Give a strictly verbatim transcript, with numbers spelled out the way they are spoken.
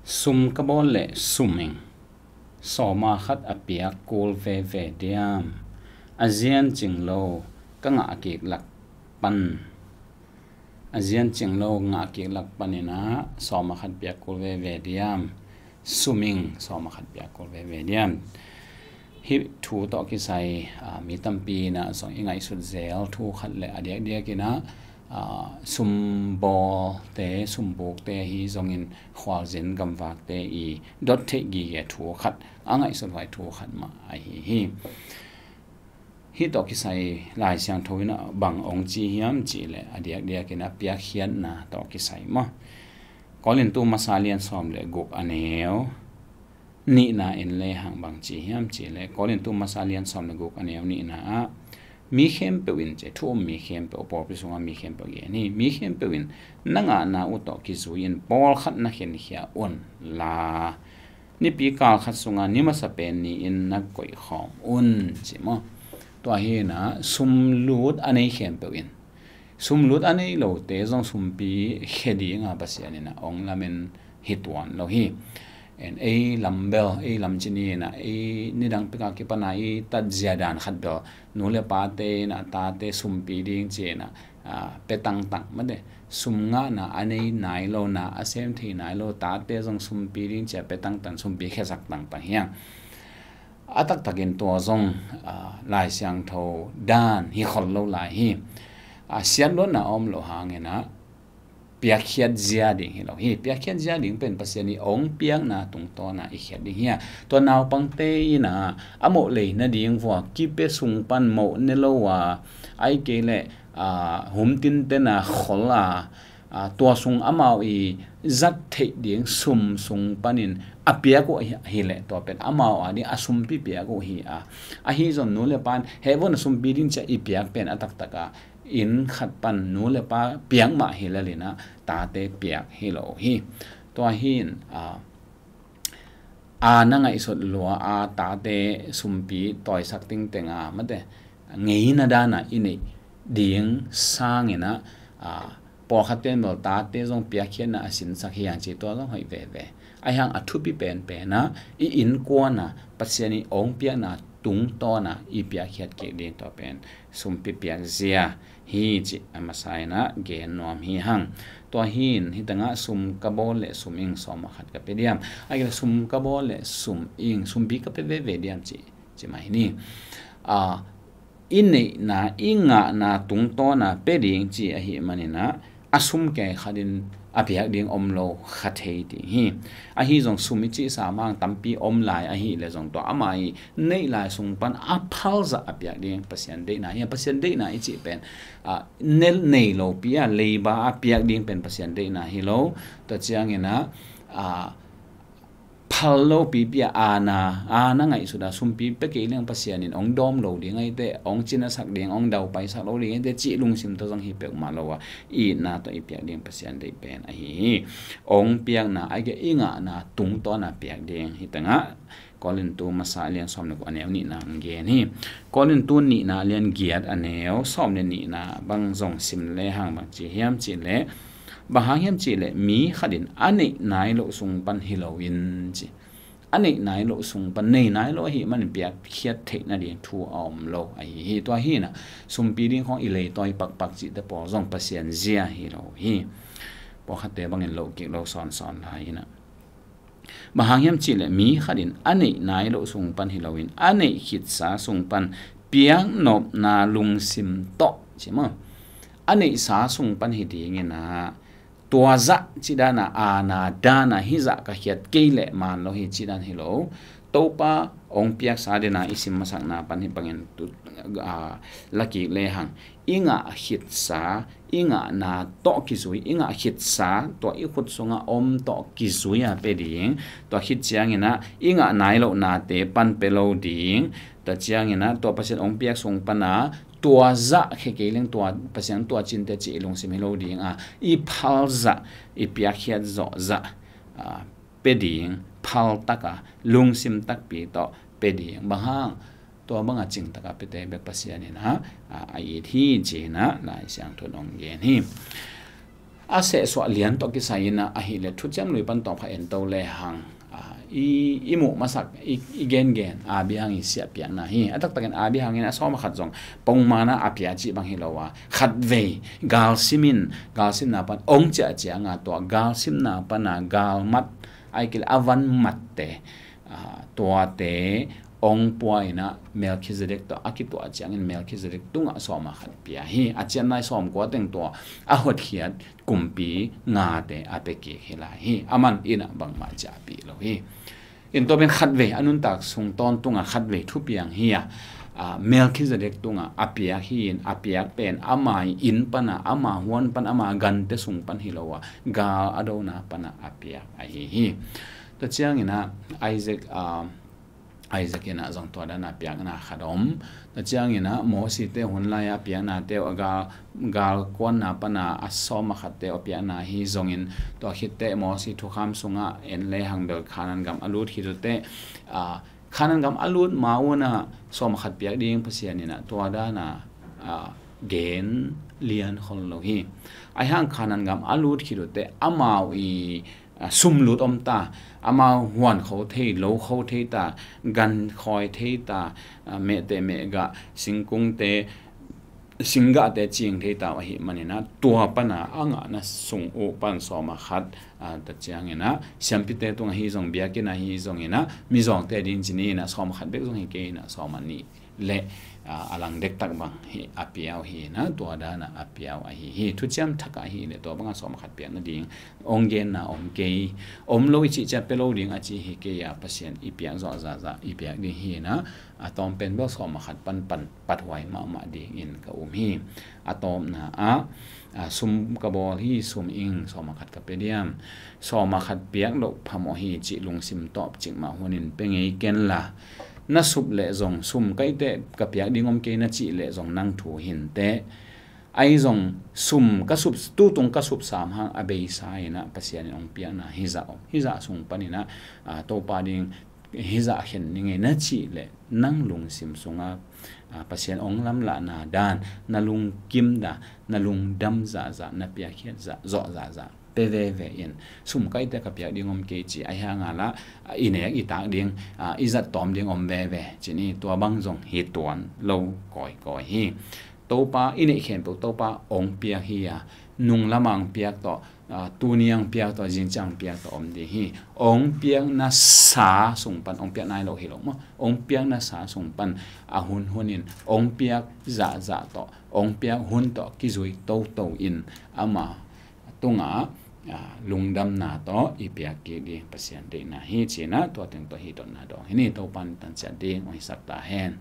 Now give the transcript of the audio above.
Sum ka bawl leh sum ing, sawma khat a piak kul veve diam? A zian cing lo ka ngah kik lak pan, a zian cing lo ngah kik lak panin ah sawma khat piak kul veve diam? Sum ing, sawma khat piak kul veve diam? Hih thu tawh kisai, aa, mi tampi in ah zong i ngaihsut zel thu khat leh a diakdiak in ah, aa, sumbawlte, sumbukte ahi zongin khualzin gamvakte i dot theih gige thu khat, a ngaihsut huai thu khat mah ahi hi. Hih tawh kisai Lai Siangtho in ah bang ong ci hiam cih leh a diakdiak in ah piakkhiatna tawh kisai maw. Korintu masa lian sawm leh guk a neu nihna in lehang bang ci hiam cih leh, Korintu masa lian sawm leh guk a neu nihna ah, mi khempeuh in, ci, thu um mi khempeuh, pawlpi sungah mi khempeuh gen hi. Mi khempeuh in na ngahna uh tawh kizui in pawlkhat na khenkhia un la, nipi kal khat sungah ni masa pen ni-in na koihkhawm un, ci maw. Tua hi in ah sumlut a nei khempeuh in, sumlut a nei lote zong sumpi khia dinga Pasian in ah ong lamen hi tuan lo hi. En, ei lam bel, ei lam ci ni in ah, ei nidang pek a kipan a i tatzia dan khat bel, nu leh pate in ah tate sumpi ding ci in ah, aa, pia tangtang mate. Sum ngahna a nei nai lo, na a sem thei nai lo tate zong sumpi ding ci a pia tangtang, sumpi khiasak tangtang hi hang. A taktakin tua zong, aa, Lai Siangtho dan hi khol lo lai hi. Aa, siatluatna a om loh hangin ah piakkhiat zia ding hi lo hi. Piakkhiat zia ding pen Pasian i ong piakna tungtawn a i khiat ding hi a. Tua naupangte in ah a mawh lei nading vua kipia sung pan mawh ne lo a, ahih kei leh, aa, humtinten a khol a, aa, tua sung amau i zat theih ding sum sung panin a piak uh hi, hi leh tua pen amau a ding a sumpi piak uh hi a. Ahi zong nu leh pa in heh vua, na sumpi ding ci a i piak pen a taktak a inn khat pan nu leh pa piak mah hi lel in ah tate piak hi lo uh hi. Tua hi in, aa, a na ngaihsut lua a tate sumpi tawisak tengteng a mate, ngeina dan a i neih ding sangin ah, aa, pawlkhat ten bel tate zong piakkhiatna a sinsak hi hang ci, tua zong hoih veve. Ahi hang a thupi penpen ah i innkuan a Pasian i ong piakna tungtawn a i piakkhiat kik ding tua pen sumpi piak zia hi cih a masa in ah gen nuam hi hang. Tua hi in, hih tengah sum ka bawl leh sum ing, sawma khat ka pia diam? Ahih kei leh sum ka bawl leh sum ing, sumpi ka pia veve diam cih, cih mah hi ni. Aa, i neihna, i ngahna tungtawn a pia ding cih ahih manin ah, a sum kei khat in a piak ding om lo kha thei ding hi. Ahi zong sum i cihsa mah tampi om lai ahih leh zong tua amah i neih lai sung pan a phalzah a piak ding Pasian deihna hi. Pasian deihna i cih pen, aa, ne, nei lopi a, leiba a piak ding pen Pasian deihna hi lo. Tua ciangin ah, aa, phal lopipi a, a na, a na ngaihsut a sumpi pia kei leng Pasian in ong dawm lo ding ahi teh, ong cinasak ding, ong daupaisak lo ding ahi teh cih lungsim tawh zong hi peuhmah lo a, i itna tawh i piak ding Pasian deih pen ahi hi. Ong piakna, ahih kei leh i ngahna tungtawn a piak ding. Hih tengah Korintu masa lian sawm leh guk a neu nihna ong gen hi. Korintu nihna lian giat a neu sawm leh nihna bang zong sim lehang bang ci hiam cih leh, bang hang hiam cih leh mi khat in a neih nai loh sung pan hi lo in ci. A neih nai loh sung pan, nei nai loh ahih manin piakkhiat theih nading thu a om lo ahi hi. Tua hi in ah sumpi ding khawng i leitawi pakpak cihte pawl zong Pasian zia hi lo hi. Pawlkhatte bangin loh kik lo sawnsawn lai in ah. Bang hang hiam cih leh mi khat in a neih nai loh sung pan hi lo in, a neih khitsa sung pan piaknopna lungsim tawh, ci maw, a neihsa sung pan hi ding in ah, tua zah cih dan a, a na dan a, hih zah ka khiat kei leh man lo hi cih dan hi lo. Topa ong piaksa den a i sim masakna pan hih bangin tu, aa, la kik lehang, i ngah khitsa, i ngahna tawh kizui, i ngah khitsa, tua i khut sungah om tawh kizui a pia ding. Tua khit ciangin ah i ngah nai lohnate pan pia lo ding. Tua ciangin ah tua Pasian ong piak sung pan a, tua zah khia kei leng, tua Pasian tua cin teh cih i lungsim hi lo ding a, i phal zah, i piakkhiat zawh zah, aa, pia ding, phal tak a, lungsim takpi tawh pia ding. Bang hang, tua bang a cing tak a piate bek Pasian in ah, aa, a it hi ci in ah Lai Siangtho in ong gen hi. A sehsuah lian tawh kisai in ah ahih leh Thuciam Lui pan tawm khat en to lehang, ah, i, i muh masak, i, i gengen Abraham i siah piakna hi. A taktakin Abraham in a sawm a khat zong pongman a a pia cih bang hi lo a, khatvei galsim in, galsimna pan ong ciah ciang a, tua galsimna pan a galmat, ahih kei leh a van matte, ah, tuate ong pua in ah Melkhizedek tawh a kituah ciangin Melkhizedek tungah sawm a khat pia hi. A ciatna i sawmkua teng tua a hotkhiat kumpi ngate a pia kik hi lai hi. Aman in ah bangmah ciahpih lo hi. In tua pen khatvei a nuntak sung tawntungah khatvei thupiang hi a, ah, Melkhizedek tungah a piak hi in, a piak pen ama inn pan a, ama huan pan, ama gante sung pan hi lo a, gal a dona pan a a piak ahi hi. Tua ciangin ah Isaac, ah, Isaac in ah zong tua dan a piakna khat om. Tua ciangin ah Mosite hun lai a piaknate uh, a gal, galkuanna pan a a sawm a khatte uh a piakna hi zongin, tua khit teh Mosi thukham sungah en lehang bel Kanaan gam a lut khit uh teh, ah, Kanaan gam a lut ma un ah sawm a khat piak ding Pasian in ah tua dan a, ah, gen lian khol lo hi. Ahi hang Kanaan gam a lut khit uh teh amau i, ah, sumlut om ta, amau huan kho thei, lo kho thei ta, gan khawi thei ta, ah, mehteh mehgah, singkungte, singgahte cing thei ta uh ahih manin ah, tua pan a a ngahna sung uh pan sawm a khat, ah, tua ciangin ah siampite tungah hi zong, biakinn ah hi zongin ah, mizawngte ading ci ni in ah sawm a khat bek zong hi kei in ah sawm a nih le, ah, a lang dektak bang hi a pia uh hi in ah, tua dan a a pia uh ahi hi. Thuciam Thak ah ahih leh tua bang a sawm a khat piak nading ong genna om kei, om lo i cih ciang pia lo ding a ci hi kei a, Pasian i piak zawh zahzah i piak ding hi in ah, a tawm pen bel sawm a khat pan pan pathuai mahmah dingin ka um hi. A tawpna ah, ah, sum ka bawl hi, sum ing sawm a khat ka pia diam, sawm a khat piak loh phamawh hi cih lungsim tawp cikmah hunin pia ngei ken la, na sup leh zong, sum kaih teh ka piak ding om kei na cih leh zong nang thu hi inteh. Ahi zong sum ka sup, tutung ka sup sam hang a beisa in ah Pasian in ong piakna hizah om, hizah sung pan in ah, ah, Topa ding hizah khen ning ei na cih leh, nang lungsim sungah, ah, Pasian ong lamlahna dan, na lungkim dan, na lungdam zahzah, na piakkhiat zah, zawh zahzah pia veve in, sum kaih teh ka piak ding om kei ci, ahi hang a la, ah, i nek i tak ding, ah, i zat tawm ding om veve ci ni, tua bang zong hi tuan lo kawikawi hi. Topa i neih khempeuh Topa ong piak hi a, nung lamang piak tawh, ah, tuni ang piak tawh, zingciang piak tawh om ding hi. Ong piakna sa sung pan, ong piak nai lo hi lo maw, ong piakna sa sung pan a hun hunin ong piak zahzah tawh, ong piak hun tawh kizui toto in ama tungah, ah, lungdamna tawh i piak kik ding Pasian deihna hi ci in ah, tua teng tawh hi dotna dawng hi ni. Topa in tanciat ding ong hisak ta hen.